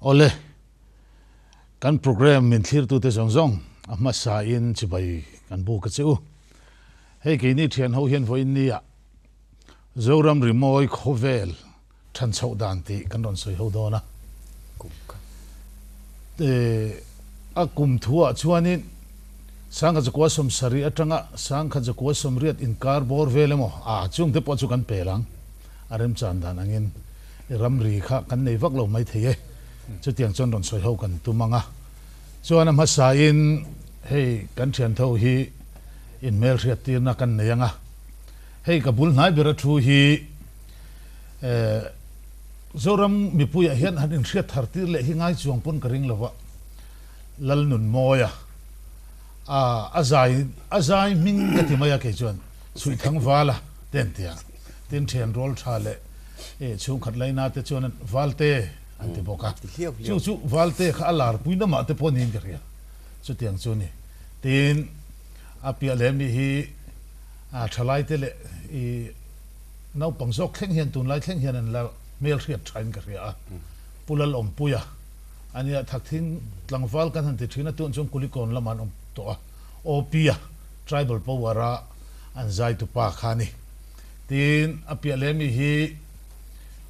Awle, kan programme min thlirtute zawng zawng a hmasa in chibai kan buk a che u. Hei keini thian ho hian vawiin nia Zoram rimawi khawvel than chhoh dan tih kan rawn sawi ho dawn a. A kum thuah chuanin Sangha zakua 70 atanga Sangha zakua 80 inkar bawr vel emaw a chungte pawh chu kan pel ang. A remchan dan angin i ramri kha kan nei vak lo mai thei e. Chutiang chuan rawn sawi ho kan tum ang a. Chuan a hmasain hei kan thiantho hi inhmelhriat tirna kan nei ang a. Hei ka bul hnai bera thu hi Zoram mipuiah hian han inhriat thar tir leh hi ngai chuang pawn ka ring lo va. Lalnunmawia a zai a zai hming ka ti mai a kei chuan Chhuihthangvala te an ti a. Tin thian rual tha leh chhungkhat laina te chuan Valte an ti bawk a. Chu chu Valte kha a larpui namah te pawh niin ka hria. Chutiang chu a ni. Tin a piah leh mi hi a thalai te leh i naupang zawk thleng hian tunlai thleng hian an la hmelhriat thain ka hria a. Pu Lalawmpuia a nia Thakthing tlangval kan han ti thin a tun chuan Kulikawn lamah an awm tawh a. OP-a Tribal Power-a an zaitupa kha a ni. Tin a piah leh mi hi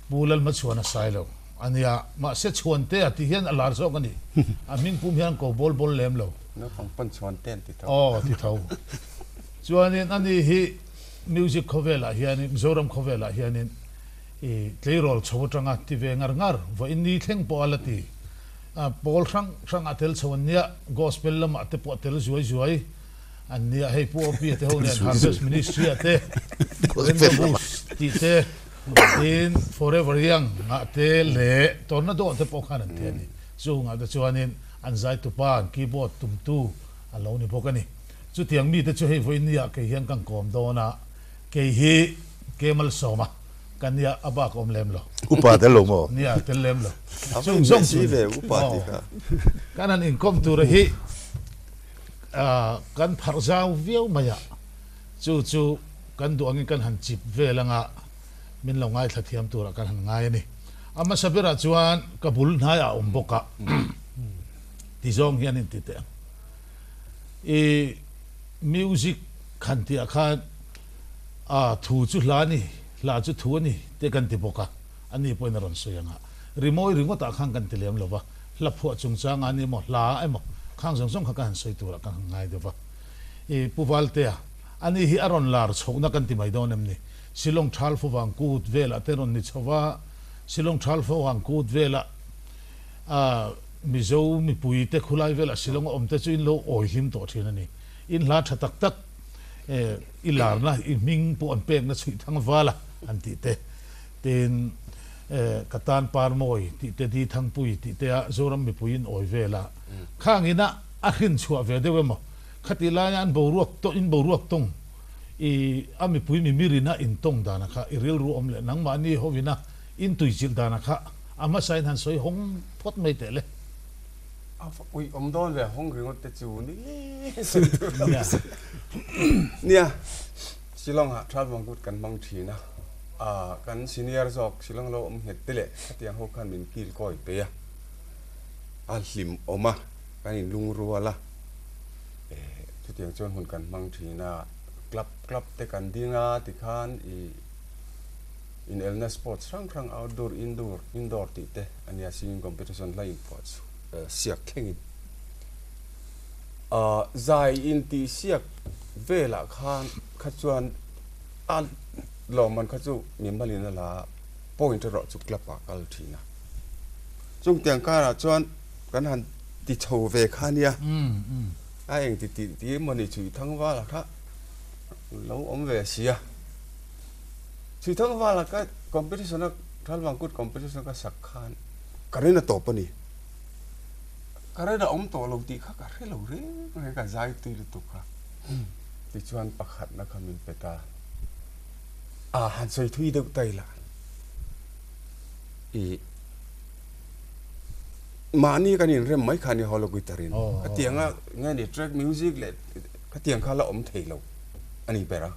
Pu Lalhmachhuan a sai lo a nia, mahse Chhuantea tih hian a lar zawk a ni. A hming pum hian ko bawl bawl lem lo. Naupang pawn Chhuante an ti tho. Aw, ti tho. Chuanin ani hi music khawvelah hianin, Mizoram khawvelah hianin i tleirawl chho atanga ti ve ngar ngar, vawiin ni thleng pawh a la ti. Pawl hrang hrangah tel chho an nia, gospel lamah te pawh a tel zuai zuai an nia. Hei Pu Opia te ho nen Harvest Ministry ah te, Rendezvous tih te, tin Forever Young ah te leh Tornado ah te pawh khan an ti a ni. Chungah te chuanin an zaitupa, an keyboard tumtu a lo ni bawk a ni. Chutiang mite chu hei vawiin nia kei hian kan kawm dawn a, kei hi Kemal Sawma ka nia a bak awm lem lo. Upa tel lo maw? Nia tel lem lo. Chung zawng chu ni. Aw. Kan han inkawm tura hi kan pharh zau viau mai a, chu chu kan duh angin kan han chip vel anga min lo ngaithla thiam turah kan han ngai a ni. A hmasa berah chuan ka bul hnaiah a awm bawk a, ti zawng hian inti teh ang. I music khan tih ah khan a thu chu hla a ni, hla chu thu a ni te kan ti bawk a, a ni pawhin a rawn sawi ang a, rimawi ringawt ah khan kan ti lem lo va, hla phuah chungchang ah a ni emaw hla emaw khang zawng zawng kha ka han sawi tur ah ka han ngai deuh va. I Pu Valtea, a ni hi a rawn lar chhohna kan ti mai dawn em ni? Shillong Thal Fuvang kut velah te rawn ni chho va, Shillong Thal Fuvang kut velah a Mizo mipui te khulai velah Shillong a awm te chu in lo awi hlim tawh thin a ni. In hla tha tak tak i larna, i hming pawh an pekna chhuih thang vala an tih te, tin ka tan par mawi tih te, di thangpui tih te a Zoram mipui in awi vela khang ina a hrin chhuah ve deuh emaw khatih laia an boruak tawng, in boruak tawng i a mipui mimirina in tawng dana kha i rilru awm leh nangmahni hovina in tuichilh dana kha A hmasa in han sawi hawng phawt mai teh le. A va uih awm dawn ve, hawng ringawt te chu ni sawi tur a awm si. Nia, Shillong ah Thalvang kut kan hmang thin a, ah kan senior zawk Shillong lo awm nghet te leh khatiang ho khan min kil kawi pei a, a hlim awm a, kan in lungrual a, eh chutiang chuan hun kan hmang thin a, club club te kan ding a tikhan ih. Inelna sports hrang hrang outdoor, indoor, indoor tih te a nia, singing competition hla inphuah siak thlengin zai intih siak velah khan kha chuan a lawmman kha chu mimalin a la point erawh chu club ah kal thin a. Chung tiang karah chuan kan han ti chho ve kha nia, a eng ti tih tih emawni chhui thang vala kha lo awm ve sia. Chhuithangvala ka competition a Thalvangkut competition ka sak khan ka rin a tawp a ni. Ka rin a awm tawh lo tih kha ka hre lo reng reng ka zai tui lutuk kha. Tichuan pakhatna kha min pe ta. A han sawi thui deuh ta ila. I mahni kan inrem mai kha ni holo guitar in. Khatianga nge ni track music leh khatiang kha la awm thei lo a ni ber a.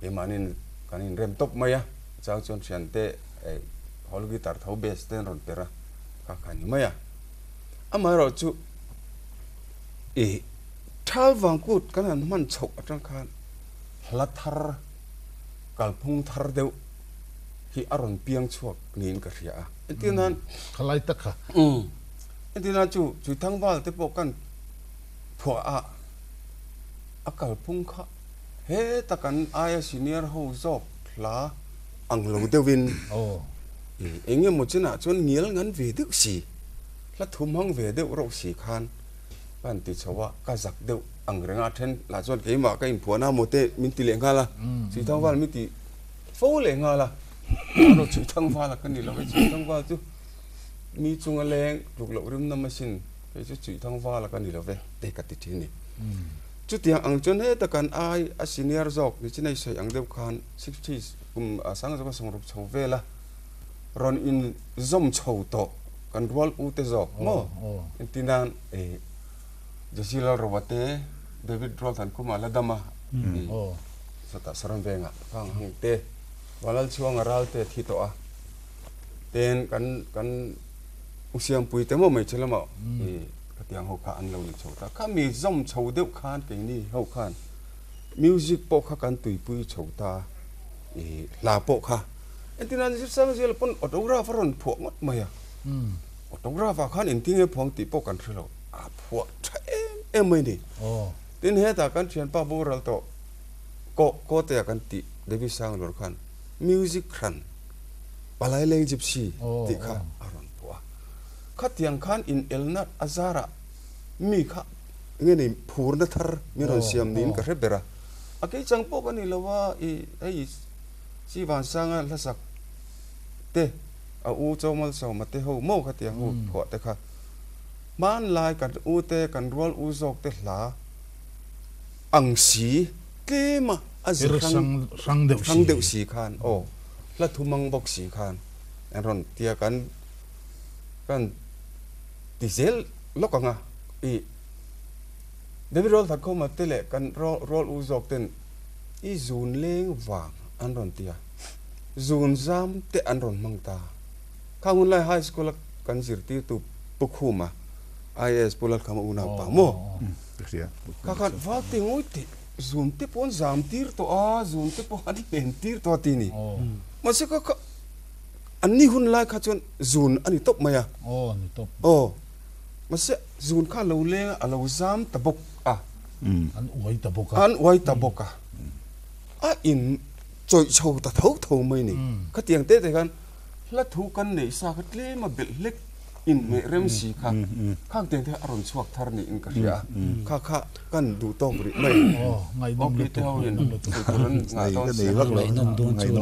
Keimahniin kan inrem tawp mai a, chang chuan thiante hall guitar tho bass te an rawn per a. Kha kha ni mai a. Amaherawhchu i thal vang kut kan han hman chhoh atang khan hla thar kalphung thar deuh hi a rawn piang chhuak niin ka hria a. Entir nan. Khalai tak kha. Entir nan chu Chuithangval te pawh kan phuah a, a kalphung kha heta kan aia senior ho zawk hla ang lo deuhin eng emaw chinah chuan ngial ngan ve deuh si, hla thum hmang ve deuh reuh si khan ka han ti chho a, ka zak deuh ang reng a, then lah chuan keimah ka inphuahna maw te min ti leh nghal a, Chuithangval min ti fo leh nghal a, erawh Chuithangval a ka ni lo e, Chuithangval chu mi chunga leng tluk loh rim na machine kei chu Chuithangval a ka ni lo ve te ka ti thin a ni. Chutiang ang chuan heta kan ai a senior zawk ni chinai sawi ang deuh khan sixties kum sang zawka sawmruk chho vela rawn in zawm chho tawh kan rual u te zawk maw engtin nan eh Jesse Lalroa te David Rualthankhuma la dam a sawtah Saron vengah khang hang te Vanlalchhuanga ral te a thi tawh a ten kan kan u Siampui te maw hmeichhe lamah eh Khatiang ho kha an lo ni chho ta. Kha mi zawm chho deuh khan keini ho khan music pawh kha kan tuipui chho ta i hla pawh kha. Entirna Zirsang Zial pawn autograph a rawn phuah ngawt mai a. Autograph ah khan engtin nge phuang tih pawh kan hre lo. A phuah tha em em mai ni. Tin hetah kan thianpa boral tawh Koh Kawtea kan tih David Sanglur khan music hran Palai Leng Gypsy tih kha a rawn phuah a. Khatiang khan inelna a zarah mi kha nge nei phurna thar min rawn siam niin ka hre ber a. A kei chang pawh ka ni lo a, i hei chi vansanga hlasak te a u Chawmalsawma te ho maw khatiang ho phuah te kha hmanlai kan u te kan rual u zawk te hla ang si tlem a a zir hrang deuh si khan aw hla thumang bawk si khan an rawn tia kan Kan ti zel lawk ang a, i David Rualthakhawma te leh kan rual u zawk ten i zun leng vang an rawn ti a, zun zam te an rawn hmang ta. Khang hun lai high school a kan zirtirtu Pu Khuma, IAS Pu Lalkhama unaupa maw? Kha khan Valte ngawi teh zun te pawh an zam tir tawh a, zun te pawh an len tir tawh a ti ni. Mahse kha kha An ni hun lai kha chuan zun a ni tawp mai a. Aw, a ni tawp. Aw, mahse zun kha a lo leng a, a lo zam ta bawk a. An uai ta bawk a. An uai ta bawk a. A in chawih chho ta tho tho mai ni. Khatiang te te khan hla thu kan neih sa kha tlem a belh hlek inhmeh rem si kha khang tiang te kha a rawn chhuak thar niin ka hria a. Kha kha kan duh tawk rih mai. Aw, ngaihnawm lutuk, ngaihnawm lutuk. Ngaihnawm dawn chu.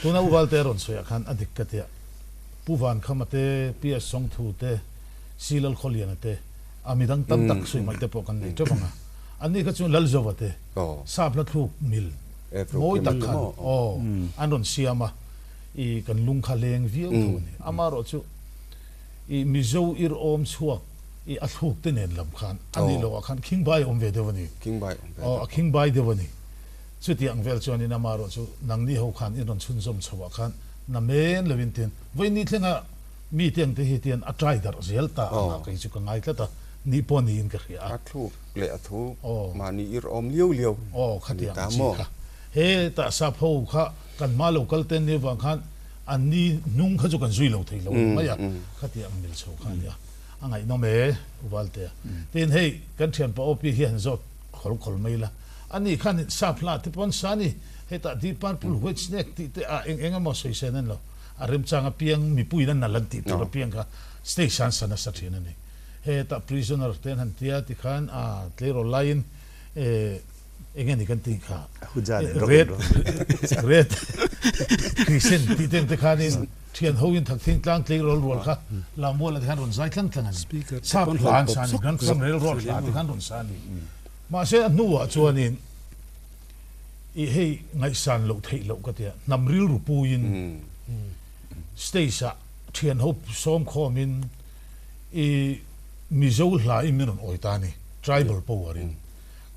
Tuna U Valte rawn sawiah khan a dik ka tia. Pu Vankhama te, PS Sawngthu te, Si Lalkhawliana te, a midang tam tak sawi mai te pawh kan nei teuh ang a. Anni kha chu Lalzova te, Sap hla thluk mil mawi tak khan aw an rawn siam a, i kan lung kha leng viau tho a ni. Amaherawhchu i Mizo ir awm chhuak i a thluk te nen lam khan a nih loh ah khan khingbai a awm ve deuh a ni. Aw a khingbai deuh a ni. Chuti ang vel chuan in amaherawh chu nangni ho khan in rawn chhunzawm chho ah khan na men lo in tin vawiin thlenga mi te ang te hi tian a try darh zel ta ang ah kei chu ka ngai tlat a, ni pawh niin ka hria a. A thluk leh a thu mahni ir awm liau liau a ni ta maw? Hetah sap ho kha kan hma lo kal ten ni avang khan an ni hnung kha chu kan zui lo thei lo mai a, khati ang mil chho kha a nia. A ngaihnawm e U Valtea. Tin hei kan thianpa OP hi han zawt khawl khawl mai la. Ani khan sap hla te pawn sa ni, hetah Deep Purple, White Snake tih te ah eng eng emaw sawi sen an lo. A remchang apiang mipuiin an nal an tih tur apiang kha stage ah an sa nasa thin a ni. Hetah prisoner te an han tia tikhan a tleirawl laiin eh eng nge ni kan tih kha red red crescent tih te ang te khanin thian hoin Thakthing tlang tleirawl rual kha Lammuala te khan rawn zai tlang tlang a ni. Sap hla an sa a ni, Grand Fram Railroad hla te khan rawn sa a ni. Mahse a hnuah chuanin i hei ngaihsan loh theih loh ka tia, hnam rilru puiin stage ah thian ho sawm khawmin i Mizo hla in min rawn awi ta a ni, tribal power in.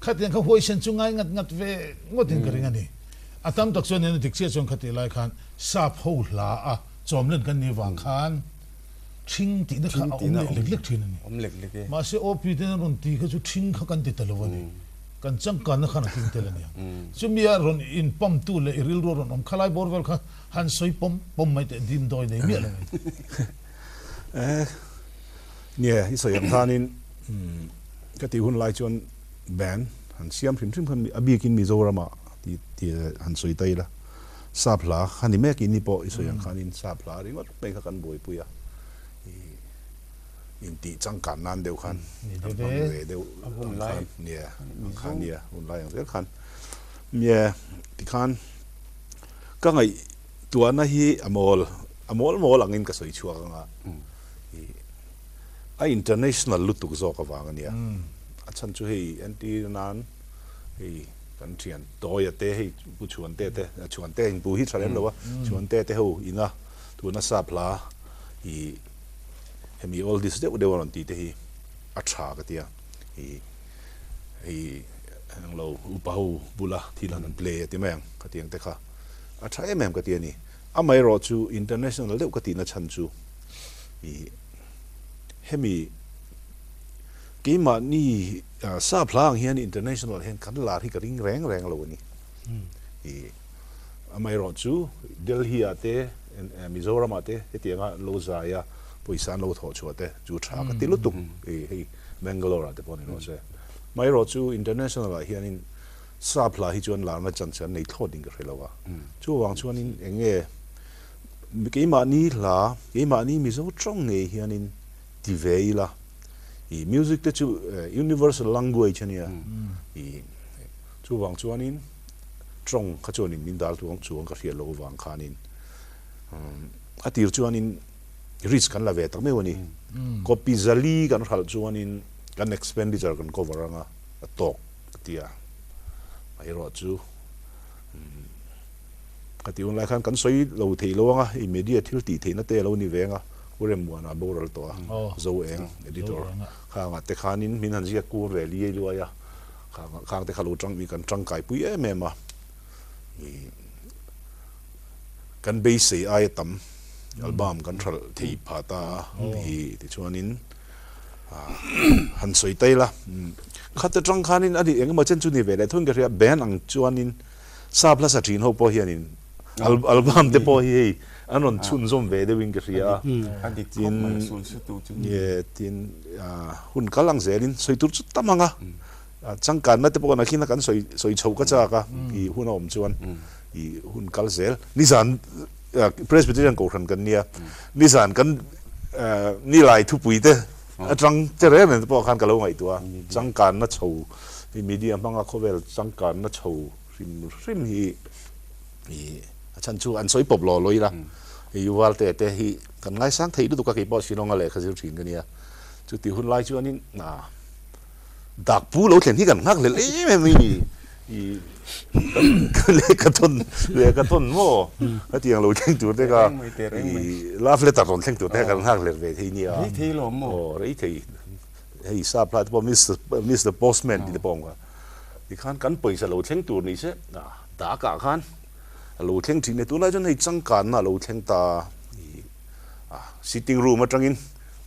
Khatiang kha huaisen chu ngai ngat ngat ve ngawtin ka ring a ni. A tam tak chuan ina dik chiah chuan khatih lai khan sap ho hla a chawmlen kan nih vang khan. Ṭhing tihna kha a awm leh lek lek ṭhin a ni. Mahse OP ten an rawn ti kha chu ṭhing kha kan ti ta lo a ni. Kan changkanna khan a tling tel a nia. Chumi a rawn inpamtu leh i rilru a rawn awm khalai bawr vel kha han sawi pawm pawm mai teh dim dawi nei miah lo mai. Eh, nia i sawi ang khanin ka tih hun lai chuan band han siam hrim hrim khan a bikin Mizoramah ti ti han sawi ta ila sap hla kha ni mek in ni pawh i sawi ang khanin sap hla ringawt mai kha kan buaipui a i intih changkan nan deuh khan kan hmang ve deuh ang khan nia ang khan nia hun lai ang zel khan nia tikhan ka ngaih Tuahna hi a mawl, a mawl mawl angin ka sawi chhuak anga i a international lutuk zawk avang a nia. A chhan chu hei entir nan hei kan thian Tawia te hei Pu Chhuante te, Chhuante in pu hi tha lem lo a, Chhuante te ho ina tuna sap hla i hemi oldies deuh deuh a rawn tih te hi a tha ka tia i hei englo upa ho bula thil han play a ti mai ang ka ti ang te kha. A tha em em ka ti a ni. Amaherawh chu international deuh ka tihna chhan chu i hemi keimahni sap hla ang hian international hian kan lar hi ka ring reng reng lo a ni. I amaherawh chu Delhi ah te Mizoram ah te hetianga lo zai a pawisa an lo thawh chhuah te chu tha ka ti lutuk i hei Bangalore ah te pawh ni rawh se. Amaherawh chu international ah hianin Sap hla hi chuan larna chance an nei thlawt in ka hre lo a, chuvang chuanin eng nge keimahni hla, keimahni Mizo tawng ngei hianin ti ve ila, i music te chu universal language a nia, i chuvang chuanin tawng kha chuanin min dal tuang chuang ka hriat loh avang khanin a tir chuanin risk kan la ve tak meuh a ni. Copy zali kan hralh chuanin kan expenditure kan cover anga a tawk. Ka ti a, erawh chu ka tih hun lai khan kan sawi lo theih lo ang a, i media thil tih theihna te a lo ni ve ang a, Pu Remmuana boral tawh a, Zo Eng editor khangah te khanin min han ziak kur ve liai luai a, khang te kha lo tang kan tangkai pui em em a, kan beisei aia tam album kan hralh thei phah ta a, tichuanin han sawi tai la khat atang khanin a nih engemaw chen chu ni ve leh thung ka hria band ang chuanin sap hla sa thin ho pawh hianin album te pawh hi hei an rawn chhunzawm ve deuhin ka hria a tin tin hun kal ang zelin sawi tur chu tam ang a changkanna te pawh nakin a kan sawi sawi chho ka chak a i hun a awm chuan i hun kal zel nizan Presbyterian Kohhran kan nia, nizan kan nilai thupui te atang che reng reng te pawh khan ka lo ngaihtuah a, changkanna chho hi media hmanga khawvel changkanna chho hrim hrim hi i a chhan chu an sawi pawp law law ila, hei Yuvalte te hi kan ngaisang thei lutuk a keipawh Shillong a lehkha zir thin ka nia, chuti hun lai chuanin Dak pu lo thlen hi kan nghak hlel em em mai ni. I kan lehkha thawn lehkha thawn maw ka ti ang lo thleng tur te kha i love letter rawn thleng tur te kha kan nghak hlel ve thei nia. Rei thei lo maw? Aw rei thei. Hei sap hla te pawh Mister Mister Postman tih te pawh a awm kha. Tikhan kan pawisa lo thleng tur ni se dak ah khan a lo thleng thin e. Tunlai chuan hei changkanna a lo thleng ta i sitting room atangin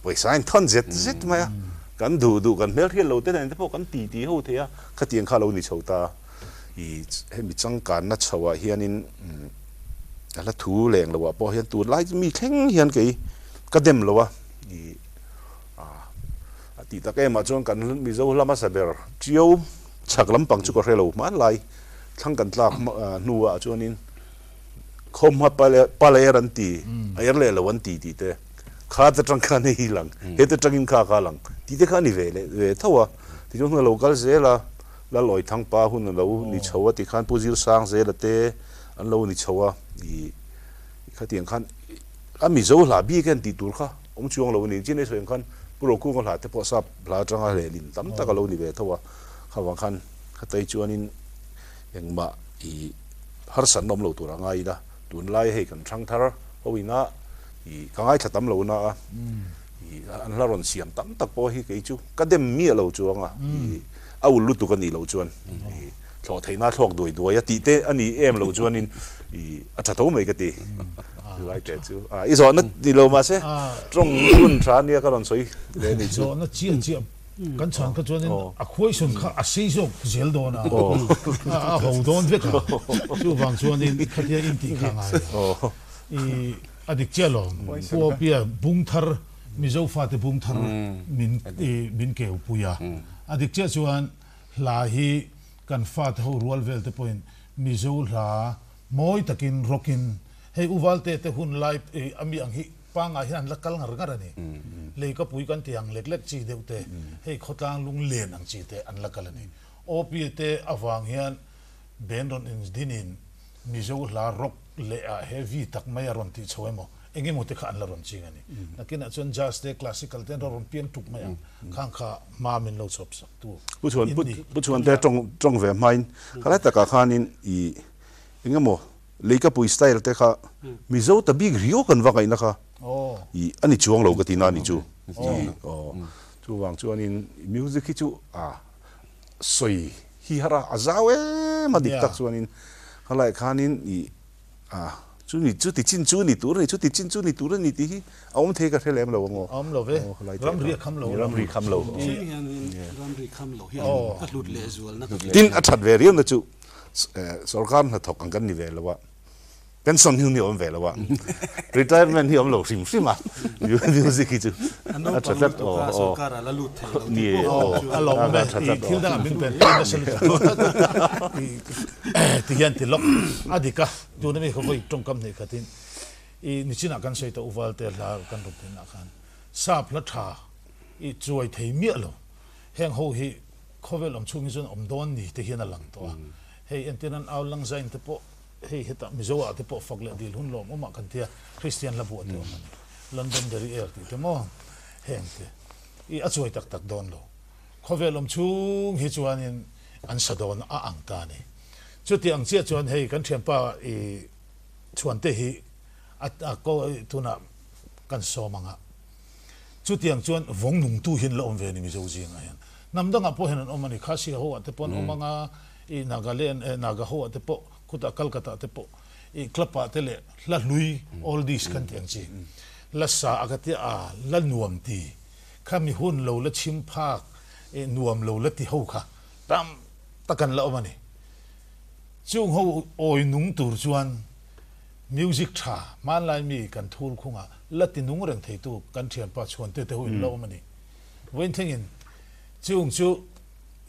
Pawisa in thawn zet zet mai a, kan duh duh kan hmelhriat lo te nen te pawh kan ti ti ho thei a, khatiang kha a lo ni chho ta. I hemi changkanna chho ah hianin a hla thu leng lo ah pawh hian tunlai mi thleng hian kei ka dem lo a, i a tih tak em ah chuan kan Mizo hla hmasa ber Ṭiau chhak lampang chu ka hre lo hmanlai thlang kan tlak hnu ah chuanin Khawmhma pal er an ti, a er leh lo an ti tih te, kha te tang khan hei hi lang, he te tangin kha kha lang tih te kha a ni ve leh ve tho a. Tichuan hun a lo kal zel a, Lalawi Thangpa hun a lo ni chho a tikhan Pu Zirsang Zela te an lo ni chho a, i khatiang khan a Mizo hla bik en tih tur kha awm chuang lo a ni. Chin ei sawi ang khan Pu Rokunga hla te pawh sap hla atanga lehlin tam tak a lo ni ve tho a, khavang khan khatai chuanin engmah i harsatna awm lo tur a ngai ila, tunlai hei kan thang thar ho ina i ka ngaithla tam lo na a, i an hla rawn siam tam tak pawh hi kei chu ka dem miah lo chuang a, i a ul lutuk a nih loh chuan i thlawh theihna thlawk duai duai a tih te a ni em loh chuanin i a tha tho mai ka ti. Lai te chu a i zawhna ni lo mahse tawng hun tha ania ka rawn sawi leh a nih chu. Zawhna chiah chiah kan chhan kha chuanin a khuaihsun kha a sei zawk zel dawn a, a ho dawn vek a, chuvang chuanin khatia intih kha a ngai a. I a dik chiah lo, Pu Opia bung thar Mizo fate bung thar min min keu pui a, a dik chiah chuan hla hi kan fate ho rual vel te pawhin Mizo hla Mawi takin rawkin hei U Valte te hun lai a mi ang hi pangngai hian an la kal ngar ngar a ni. Lei ka pui kan ti ang lek lek chi deuh te, hei khawtlang lung len ang chi te an la kal a ni. OP te avang hian ben rawn indinin Mizo hla rock leh ah heavy tak mai a rawn tih chho emaw eng emaw te kha an la rawn ching a ni. Nakinah chuan jazz te classical te an rawn piang tuk mai ang. Khang kha hma min lo chhawp sak tu in ni. Pu Chhuan te tawng ve hmain khalai takah khanin i Eng emaw Leikapui style te kha Mizo ta bik riau kan va ngaihna kha i a ni chuang lo ka ti na ni chu. Chuvang chuanin music hi chu a sawi hi har a, a zau em a dik tak chuanin khalai khanin i a chumi chuti chin chu ni tur a ni, chuti chin chu ni tur a ni tih hi a awm thei ka hre lem lo ang aw. A awm lo ve, ramri a kham lo. Ramri kham lo. Thil hianin ramri kham lo hian a hlut lehzualna ka Tin, a that ve riau na chu Sorkar hnathawk ang kan ni ve lo a, pension hi ni awm ve lo a, retirement hi awm lo hrim hrim a, music hi chu a tha tlat aw aw ni e aw a lawm e i thil dangah min pen pui nasa lutuk ti hian ti lawk a dik a, tuna mi kha vawi tawngkam hnih khatin i nichinah kan sawi tawh uval te hla kan rawn thinah khan sap hla tha i chuai thei miah lo heng ho hi Khawvel awm chhung hi chuan awm dawn ni te hian a lang tawh a. Hei entir nan au lang zain te pawh hei hetah Mizo ah te pawh fak leh dil hun lawm awmah kan tia Kristian hla buah te awm a ni. Londonderry Air tih te maw heng te i a chuai tak tak dawn lo. Khawvel awm chhung hi chuanin an sa dawn a ang ta a ni. Chuti ang chiah chuan hei kan thianpa i chhuante hi a ko tunah kan sawm ang a. Chutiang chuan vawng nungtu hi an la awm ve a ni Mizo zingah hian. Hnam dangah pawh hian an awm a ni. Khasi ho ah te pawh an awm ang a, i Nagaland eh Naga ho ah te pawh, khutah Calcutta ah te pawh, i club ah te leh hla hlui oldies kan tih ang chi, la sa a ka tia a, la nuam ti, khami hun lo la chhim phak i nuam lo la ti ho kha tam tak an la awm a ni. Chung ho awi nung tur chuan Music tha, hmanlai mi kan thul khungah la ti nung reng theitu kan thianpa Chhuante te ho in la awm a ni. Vawiin thlengin chung chu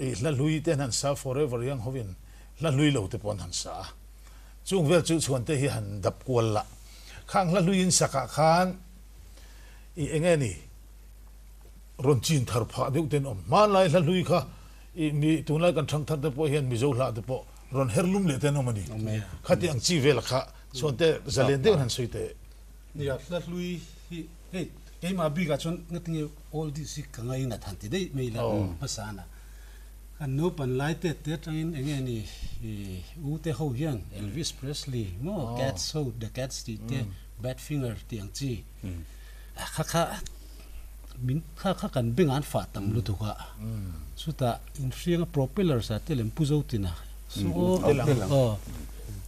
i hla hlui te an han sa Forever Young hovin hla hlui lo te pawh an han sa a. Chung vel chu Chhuante hi han dap kual la. Khang hla hlui in sakah khan i enge ni rawn chin thar phah deuh ten awm. Hmanlai hla hlui kha i mi tunlai kan thangthar te pawh hian Mizo hla te pawh rawn her lum leh te an awm a ni. Khati ang chi vel kha chuan te zalen deuh han sawi teh. Nia, hla hlui hi hei keimah bikah chuan ngatinge oldies hi ka ngainat han ti daih mai la hmasa na. Kan naupan lai te te atangin enge ni u te ho hian Elvis Presley maw Cats ho The Cats tih te Badfinger tih ang chi kha kha min kha kha kan bengah an fah tam lutuk a, chutah inhrianga propellers ah te lem pu zo tina saw aw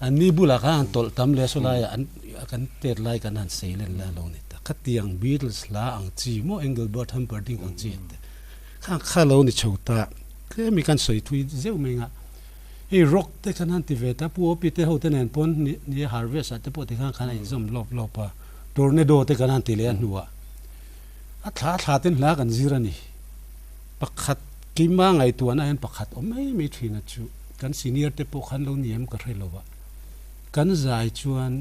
an ni bulah khan an tawlh tam leh a saw laiah an kan tet lai kan han sei len lai a lo ni ta khatiang Beatles hla ang chi maw Engelbert Humperdinck ang chi te kha kha lo ni chho ta tlem i kan sawi thui zeuh mai anga hei rock te khan han ti ve ta pu Opi te ho te nen pawn ni Harvest ah te pawh tikhan khan a inzawm lawp lawp a tornado te kan han ti leh a hnuah A thla thla ten hla kan zir a ni. Pakhat keima ngaihtuahna hian pakhat awm mai mai thin a chu kan senior te pawh khan lo ni em ka hre lo a, kan zai chuan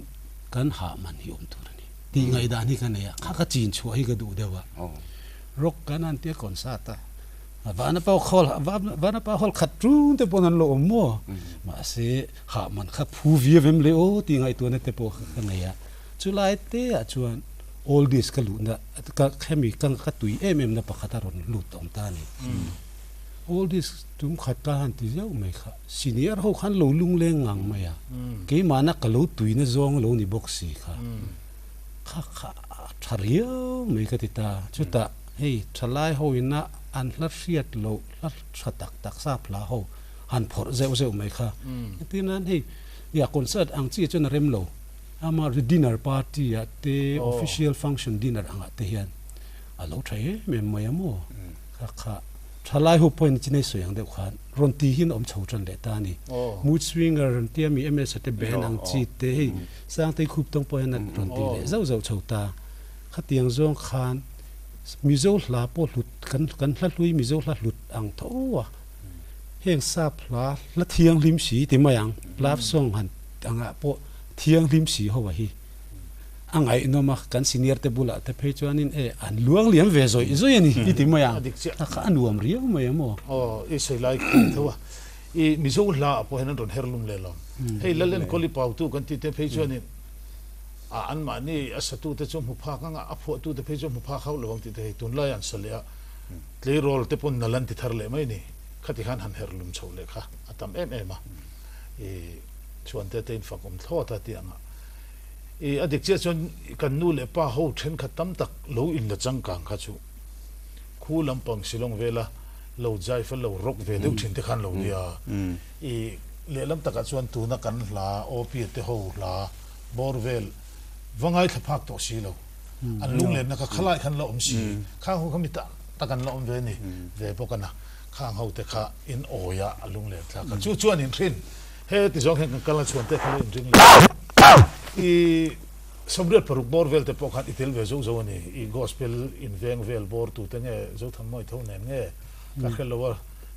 kan hah man hi awm tur a ni tih ngaihdan hi ka nei a, kha ka chin chhuah hi ka duh deuh a. Rock kan han tia concert a, Vanapa hall Vanapa hall khat ṭun te pawh an lo awm maw? Mahse hah man kha phu viau em le aw tih ngaihtuahna te pawh ka nei a. Chulai te ah chuan oldies ka luhna ka hemi ka ka tui em em na pakhat a rawn lut awm ta a ni. Oldies tum khat ka han ti zeuh mai kha senior ho khan lo lungleng ngang mai a, keimahna ka lo tuina zawng lo ni bawk si kha kha kha a tha riau mai ka ti ta. Chutah hei thalai ho ina an hla hriat loh hla tha tak tak sap hla ho han phawrh zeuh zeuh mai kha. Engtin nan hei nia concert ang chi chuan a rem lo. Ama dinner party ah te official function dinner angah te hian a lo tha em em mai a maw? Kha kha thalai ho pawhin chinai sawi ang deuh khan rawn ti hian a awm chho tan leh ta a ni. Mood swinger rawn tia mi MS a te band ang chi te hei Sangtei khup tawng pawh hian a rawn ti leh zauh zauh chho ta. Khatiang zawng khan Mizo hla pawh hlut kan kan hla hlui Mizo hla hlut ang tho a. Heng sap hla hla thianghlim si ti mai ang love song han angah pawh thianghlim si ho a hi a ngaihnawm a, kan senior te bulah te phei chuanin e an luang liam ve zawih zawih a ni i ti mai ang, a kha a nuam riau mai a maw? Aw i sawi lai kha tho a, i Mizo hla ah pawh hian an rawn her lum leh lo, hei Lal Enkawli Pautu kan tih te phei chuanin a anmahni a satu te chu hmu phak anga a phuahtu te phei chu hmu phak hauh lo ang tih te hei tunlai an sa leh a, tleirawl te pawn nal an ti thar leh mai a ni, khati khan han her lum chho leh kha a tam em em a, i. Chuan te te in fak awm thlawt a tih ang a. I a dik chiah chuan kan nu leh pa ho thenkhat tam tak lo in la changkang kha chu khu lampang Shillong vela lo jai fel lo rock ve deuh thin te khan lo nia. I lehlam takah chuan tuna kan hla Awpia te ho hla bawr vel va ngaithla phak tawh si lo. An lunglenna kha khalai khan la awm si. Khang ho kha mi tak tak an la awm ve ni ve bawk a na. Khang ho te kha in awi a a lunglen thlak a. Chu chuan in hrin. He ti zawng hian kan kalna chhuan te kha lo inring leh a. I 86 bawr vel te pawh khan i tel ve zo zo a ni. I gospel inveng vel bawr tu te nge Zothanmawii tho nen nge ka hre lo a.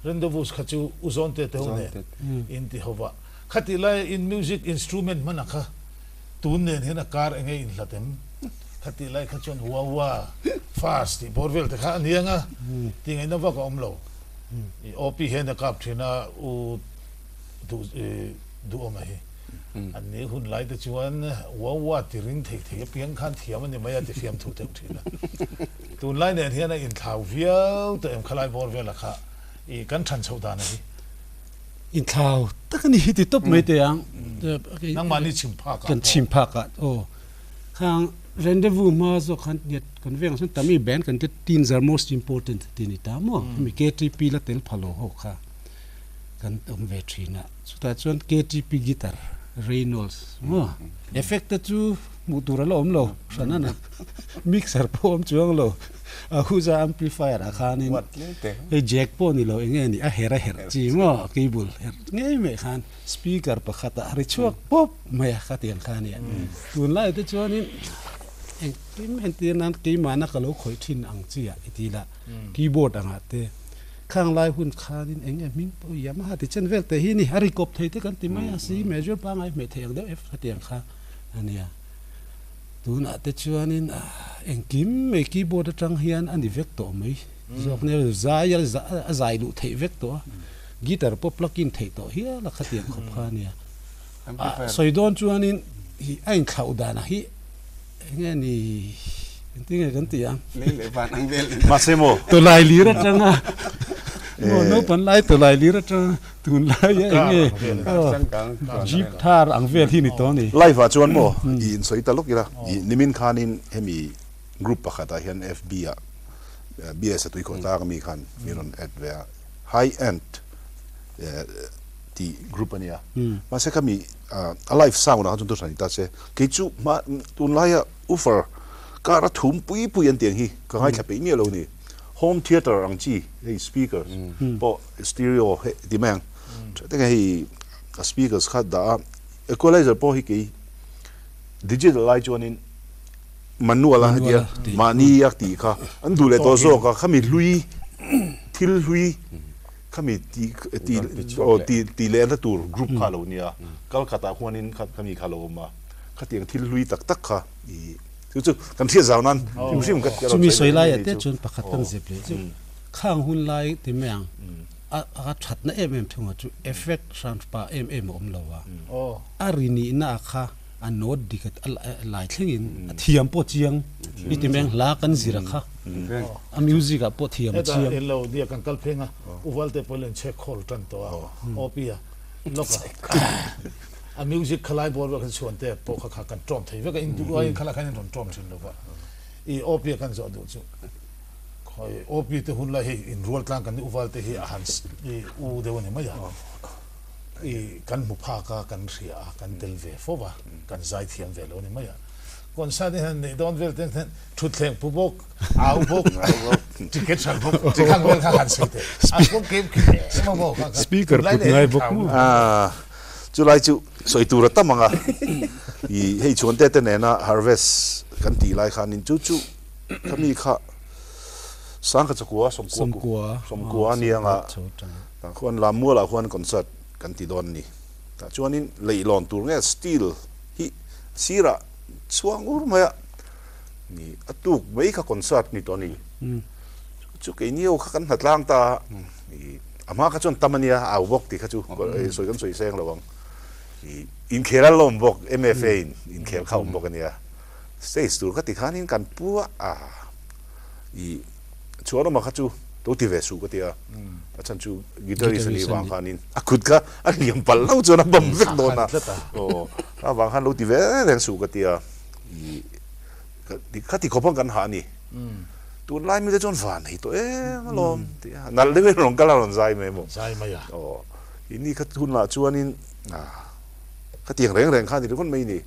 Rendezvous kha chu U Zawnte te ho nen in ti ho va. Khatih laia in music instrument hmana kha tun nen hian a kar enge inhlat em? Khatih lai kha chuan hua hua fast tih bawr vel te kha a ni ang a, tih ngaihna vak a awm lo. I OP hian a kap thin a, U. Duh duhawm a hi. An ni hun lai te chuan ua ua ti ring thei thei apiang khan thiam a ni mai a ti fiam thu deuh thin a. Tunlai nen hian a inthlau viau tawh em khalai bawr vela kha i kan than chhoh dan a hi. Inthlau tak a ni hi ti tawp mai teh ang. Nangmahni chhim phak ah Kan chhim phak ah aw. Khang rendezvous hma zawk khan nge kan vengah chuan tam i band kan ti teens are most important ti ni ta maw. Hemi KTP la tel pha lo ho kha. kan awm ve thin a, chutah chuan KTP guitar Reynolds maw effect te chu hmuh tur a la awm lo hran a na mixer pawh awm chuang lo Ahuja amplifier ah khanin hei jack pawh ni lo eng nge ni a her a herh chi maw cable herh ngei mai khan speaker pakhat ah ri chhuak pawp mai a khatiang kha a nia tunlai te chuanin engkim entir nan keimahna ka lo khawih thin ang chi ah i ti la keyboard angah te. Khang lai hun khanin eng nge hming pawh Yamaha ti chen vel te hi ni a ri kawp thei te kan ti mai a C major pangngai hmeh thei ang deuh F khatiang kha a nia. Tunah te chuanin engkim mai keyboard atang hian a ni vek tawh mai zawk nia zai a zai luh theih vek tawh a guitar pawh plug in theih tawh hial a khatiang khawp kha a nia. Sawi dawn chuanin a inthlauh danah hi Eng nge ni engtin nge kan tih ang? Lei leh van ang vel. Mahse maw? Tawlai lir atanga maw naupan lai tawlai lir atanga tunlai a eng nge jeep thar ang vel hi ni tawh a ni. Live ah chuan maw i insawi ta lawk ila i nimin khanin hemi group pakhat ah hian FB ah BS a tuikhawh tlak ami khan min rawn add ve a high end tih group a nia mahse khami a live sound ah khan chuan thuhran ni ta se kei chu hma tunlaia woofer car a thum pui pui an tih ang hi ka ngaithla peih miah lo a ni home theatre ang chi hei speakers pawh stereo hei ti mai ang tha tak hian hei a speakers kha dah a equalizer pawh hi kei digital lai chuanin manual a hetia mahni a tih kha an duh leh tawh zawk a khami hlui thil hlui Khami ti ti aw ti ti lehna tur group kha a lo nia, Calcutta huanin kha khami kha a lo awm a, khatiang thil hlui tak tak kha i chu chu kan hriat zau nan hrim hrim ka rawn Chumi sawi lai ah te chuan pakhat kan zep leh chu khang hun lai ti mai ang a a thatna em em thung ah chu effect hran pa em em a awm lo a, a ri nihna ah kha a note dik a lai thlengin a thiam pawh chiang i ti mai ang hla kan zir a kha a music ah pawh thiam a chiang. Heta in lo nia kan kal pheng a U Valte pawh len chhek khawl tan tawh a OP a lawk a a music khalai bawr vel khan chhuan te pawh kha kha kan tawm thei vek a in duh aiin khalai khan in rawn tawm thin lo va i OP a kan zawh duh chu khawi OP te hun lai hei in rual tlang kan ni U Valte hi a han i u deuh a ni mai a. I kan hmu phak a, kan hria a, kan tel ve fo va, kan zai thiam ve lo ni mai a. Concert hi han neih dawn vel te hian thutthleng pu bawk, au bawk, ticket hralh bawk, chi khang vel kha han sawi teh. A kawng kem khi em a maw kha kha. Speaker Tunlai put leh ngai bawk thau maw? Ah, chulai chu sawi tur a tam ang a. I hei chhuan te te nena harvest kan tih lai khanin chu chu khami kha Sangkha chakua, sawmkua ku, sawmkua a ni ang a. Tah khuan Lammualah khuan concert kan ti dawn a ni. Tah chuanin leihlawn tur nge steel hi sirah chhuang ur mai a ni a tuk mai kha concert ni tawh a ni. Chu keini ho kha kan hna tlang ta a, a hma kha chuan tam a nia au bawk tih kha chu sawi kan sawi seng lo ang. Inkhel a lawm bawk MFA in inkhel kha awm bawk a nia. Stage tur kha ti khanin kan pu a i chuan awma kha chu to ti ve suh ka ti a, a chhan chu guitarist a nih vang khanin a kut kha a hliam palh lo chuan a bam vek dawn a, aw a vang khan lo ti ve reng suh ka ti a, i kha ti khawp ang kan hah a ni, tunlai mite chuan van hei tawh em alawm ti a, nalh deuhin rawn kal a rawn zai mai maw, aw ini kha hunah chuanin khatiang reng reng kha a ni ringawt mai ni.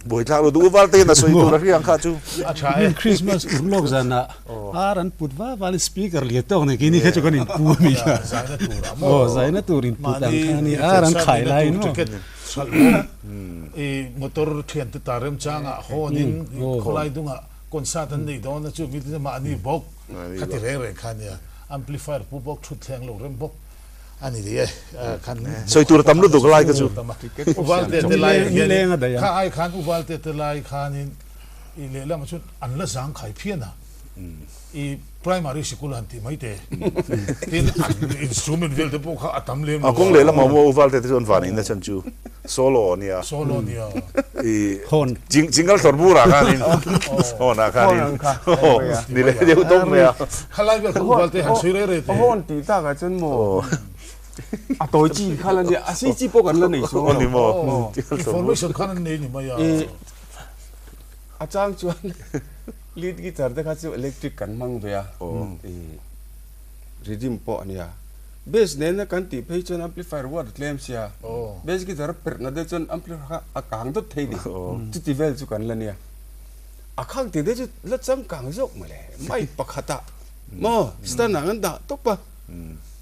Buaithlak lo duh val te hian a sawi tur a hria ang kha chu. A tha e. Christmas ur lawk zanah ar an put va valin speaker lian tawk nei keini kha chu kan inpu a mi kha. Zaina tur a maw. Aw zaina tur input ang kha a ni ar an khai laiin maw. Ticket hralh bawk i motor thiante ta remchangah hawnin khawlai dungah concert an nei dawn a chu mi te mahni bawk kha ti reng reng kha a nia. Amplifier pu bawk thutthleng lo rem bawk. A ni e, khan sawi tur a tam lutuk lai kha chu. Uvalte te lai hian kha ai khan uvalte te lai khanin i lehlamah chuan an la zang khai phian a, i primary sikul han tih mai te tin an instrument vel te pawh kha a tam lem lo a. A kawng lehlamah maw uvalte te chu an van in a chhan chu solo a nia. Solo a nia. I jingle thlawr bur ah khanin horn ah khanin ni leh deuh tawp mai a. Khalai vel kha uvalte han sawi rei rei teh. Horn tih tak ah chuan maw a tawi chi kha la nia a sei chi pawh kan la nei chuang lo. Ni maw. Information khan an nei ni mai a. A chang chuan lead guitar te kha chu electric kan hmang ve a. Rhythm pawh a nia. Bass nena kan tih phei chuan amplifier watt a tlem sia, bass guitar a perh na deuh chuan amplifier kha a kang dawt thei ni. Chuti vel chu kan la nia. A khang tih te chu la changkang zawk mawle, mic pakhat ah maw stand ah kan dah tawp a,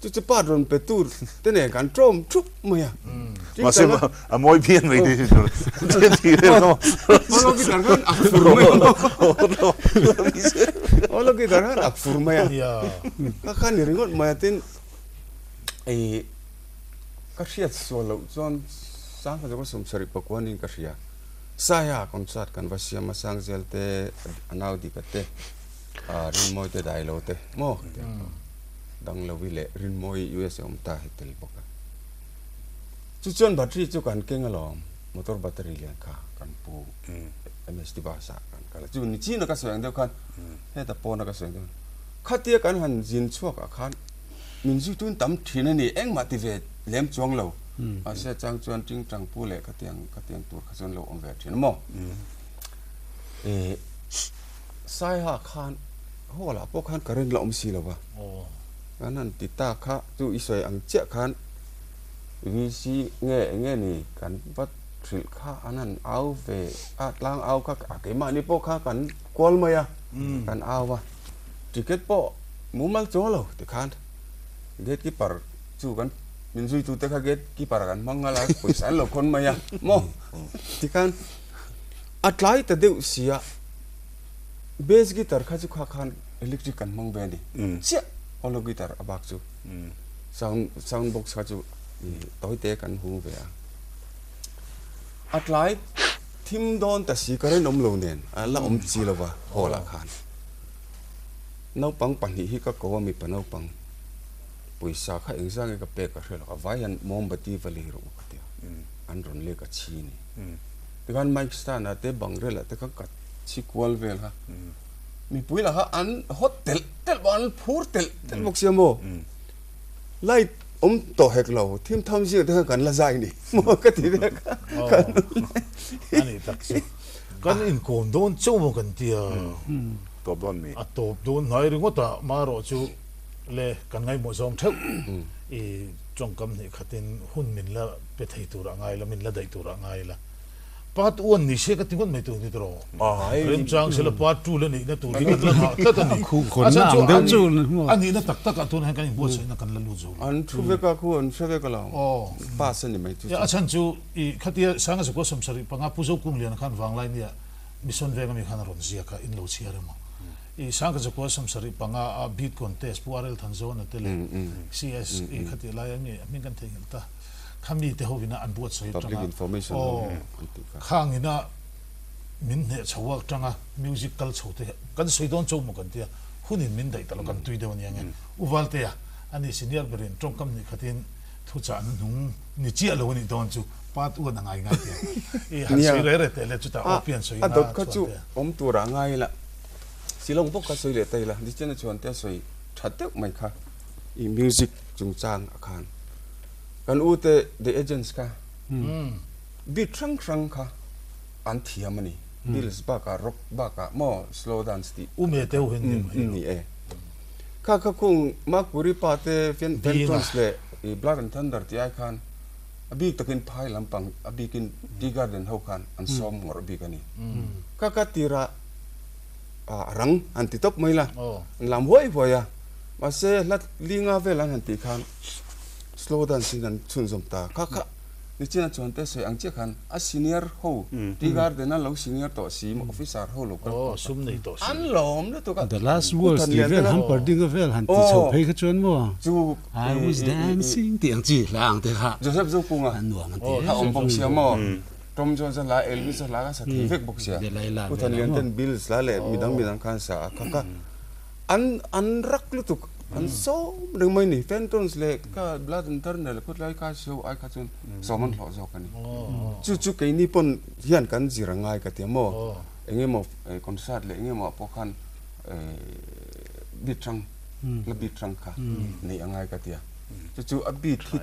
chu chu part rawn pe tur te nen kan tawm thup mai a. Mahse a mawi phian mai te chu tih vel kha maw. Holo guitar khan ak fur mai a maw. Holo guitar khan ak fur mai a. Ka khan ni ringawt mai a tin i ka hriat sual loh chuan Sangha chu ka sawmsarih pakua niin ka hria. Saia concert kan va siam a Sangzel te a nau dika te Rinmawi te Dailo te maw Danglovi leh Rinmawi USA awm ta hi tel bawk a. Chu chuan battery chu kan keng alawm motor battery lian kha kan pu MST bus ah kan kal a chu ni chin a ka sawi ang deuh khan heta pawn a ka sawi ang deuh khan khatia kan han zin chhuak ah khan min zui tun tam thin a ni engmah ti ve lem chuang lo mahse a chang chuan tingtang pu leh khatiang khatiang tur kha chuan lo awm ve thin a maw Saiha khan hall ah pawh khan current la awm si lo va kan han ti ta kha chu i sawi ang chiah khan VC nge eng nge ni kan va hrilh kha an han au ve a tlang au kha a keimahni pawh kha kan kual mai a kan au a ticket pawh mumal chuang lo tikhan gate keeper chu kan min zui tute kha gate keeper kan hmang nghal a pawisa an lo khawn mai a maw tikhan a tlai ta deuh sia bass guitar kha chu kha khan electric kan hmang ve a ni chiah holo guitar a bak chu. Sound sound box kha chu tawi te kan hung ve a. A tlai thim dawn ta si current awm lo nen a la awm chi lova hall ah khan. Naupang pahnih hi ka ko a mipa naupang pawisa kha engzah nge ka pek ka hre lo a vai hian mombati va lei rawh u ka ti a an rawn lek a chhi ni. Tikhan mic stand ah te bangrel ah te kha ka chhi kual vel kha. Mipui lah kha an hawt telh telh bawk an phur telh telh bawk sia maw light awm tawh hek lo thim tham zing te khan kan la zai ni maw ka ti ve kha ani tak chu kan inkawm dawn chauh maw kan tia tawp dawn mi a tawp dawn hnai ringawt a marawh chu. Le kan ngaihmawh zawng theuh i tawngkam hnih khatin hun min la pe thei tur ah ngai la, min la daih tur ah ngai la. Part one ni se ka ti ngawt mai tur ni tawh. Remchang sela part two la nihna tur hi kan la nghah tlat a ni. A chhan chu a nihna tak tak ah tunah hian kan inbuatsaihna kan la lut zo lo. An thu vek a khu an hre vek alawm. Pass a ni mai chu chu. A chhan chu i khatia Sanga Zakua 75 Pu Zokungliana khan Vanglai nia Mission Veng ami khan a rawn ziak a, in lo chhiar emaw. I Sanga Zakua 75 a beat contest Pu RL Thanzawna te leh CS i khatih lai a mi a hming kan theihnghilh ta. Kha mite hovina an buatsaih atanga aw khangina min hneh chho atanga music kal chho te kan sawi dawn cho maw kan tia hunin min daih ta lo kan tui deuh ania nge U Valtea ani senior berin tawngkam hnih khatin thuchah na hnung ni chiah lo anih dawn chu part one a ngai ngai tia i han sawi reh reh teh le chutah aw pian sawi na chuan te awm tur ah ngai la Shillong bawk kha sawi leh ta ila Dichena chuan te a sawi tha deuh mai kha i music chungchang a khan. Kan u te the agents kha beat hrang hrang kha an thiam a ni. Bills bakah rock bakah maw slow dance tih. U me teuh hi ni mai. Ni e. Kha kha khung Makpuri pa te Fentrons leh Blood and Thunder tih ai khan a bik takin phai lampang a bikin Tea Garden ho khan an sawm ngawrh bik a ni. Kha kha tirah a rang han ti tawp mai la an lam huai huai a mahse hla linga vel an han tih khan Slow dance in an chhunzawm ta. Kha kha nichina chuan te sawi ang chiah khan a senior ho tea garden a lo senior tawh si officer ho lo kal tawh kha an lawm lutuk a. The last words tih vel han parding a vel han ti chho phei kha chuan maw I was dancing tih ang chi hla ang te kha Joseph Zopunga an nuam an ti a awm bawk sia maw Tom Jones a hla Elvis a hla kha sa thei vek bawk sia Pu Thanlian ten Bills hla leh midang midang khan sa a kha kha An an rak lutuk an sawm reng mai ni. Fentons leh ka Blood and Thunder leh khawtlai kha show ai kha chuan sawm an hlawh zawk a ni. Chu chu keini pawn hian kan zir a ngai ka ti a maw. Eng emaw concert leh eng emaw ah pawh khan beat hrang la beat hrang kha neih a ngai ka ti a. Chu chu a beat hi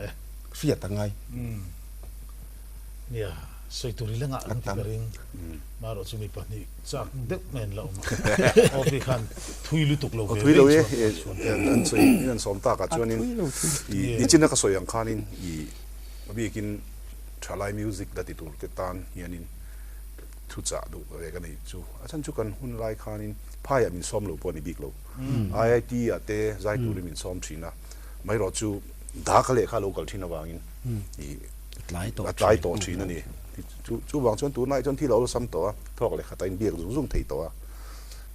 hriat a ngai. Nia, sawi tur i la ngah ang tih ka ring. Marawh chu mi pahnih chak deuh mai an la awm a. Awpi khan thui lutuk lo ve Thui lo e, an sawi in an sawm tak ah chuanin i nichina ka sawi ang khanin i a bikin thalai music la ti tur te tan hianin thuchah duh ve ka nei chu. A chhan chu kan hun lai khanin phaiah min sawm lo pawh a ni bik lo. IIT ah te zai turin min sawm thin a, maherawh chu daka lehkha a lo kal thin avangin i a tlai tawh thin a ni. Chuvang chuan tunlai chuan thil a awlsam tawh a, thawk leh khat a inbiak zung zung thei tawh a.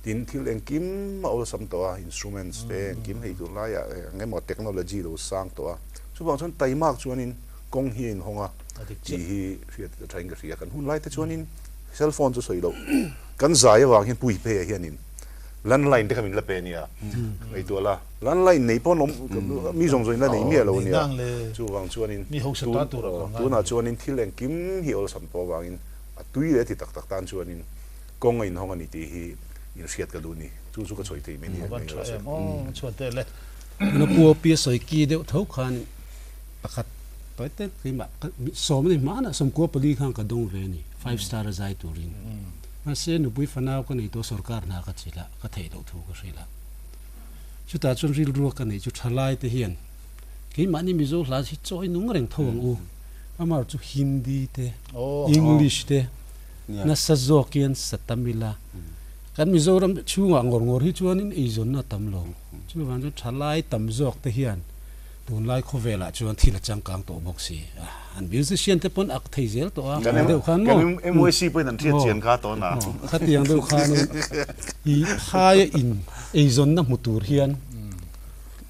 Tin, thil engkim a awlsam tawh a, instruments te engkim hei tunlaiah eng emaw technology lo sang tawh a. Chuvang chuan taimak chuanin kawng hi a inhawng a tih hi hriat a thain ka hria. Kan hunlai te chuanin cell phone chu sawi loh kan zai avang hian pui pheiah hianin Landline te kha min la pe ania, ngaihtuah la, landline nei pawh an awm, mi zawng zawng in la nei miah lo ania, chuvang chuanin tunah chuanin thil engkim hi awlsam tawh avangin a tui leh a ti tak tak tan chuanin kawng a inhawng a ni tih hi inhriat ka duh ni, chu chu ka sawi thei mai nia. Tuna Pu Opi sawi ki deuh tho khan pakhat tawi te keimah sawm a ni hmanah 94 khan ka dawng ve a ni, five star a zai turin. Mahse, nupui fanau ka nei tawh sorkar hna ka chilh a, ka theih loh thu ka hrilh a. Chutah chuan rilrua ka neih chu thalai te hian keimahni Mizo hla hi chawi nung reng tho ang u. Amar chu Hindi te, English te nasa zawk hian sa tam ila. Kan Mizoram chhungah ngawr ngawr hi chuanin eizawnna a tam lo. Chuvang chuan thalai tam zawk te hian Tunlai khawvelah chuan thil a changkang tawh bawk si a, an musician te pawn ak thei zel tawh a, ang deuh khan maw? Kan MYC pawhin an hriat chian kha tawh na. Khatiang deuh khanin i phaia in eizawnna hmu tur hian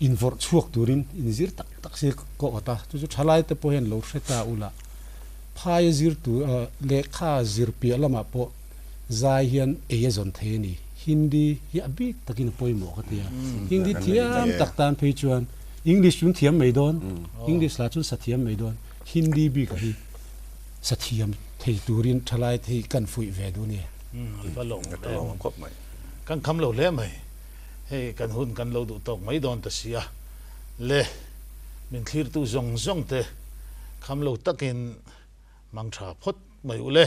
invawrh chhuak turin inzir tak tak si ka awt a, chu chu thalai te pawh hian lo hre ta ula, phaia zir tur lehkha zir piah lamah pawh zai hian ei a zawn thei a ni. Hindi hi a bik takin a pawimawh ka ti a, Hindi thiam tak tan phei chuan English chu thiam mai dawn, English lah chu sa thiam mai dawn, Hindi bik hi sa thiam thei turin thalai te hi kan fuih ve duh a ni. Va lawm em. Kan kham lo hle mai. Hei kan hun kan lo duh tawk mai dawn ta si a. Le min thlirtu zawng zawng te kham lo takin mang tha phawt mai u le.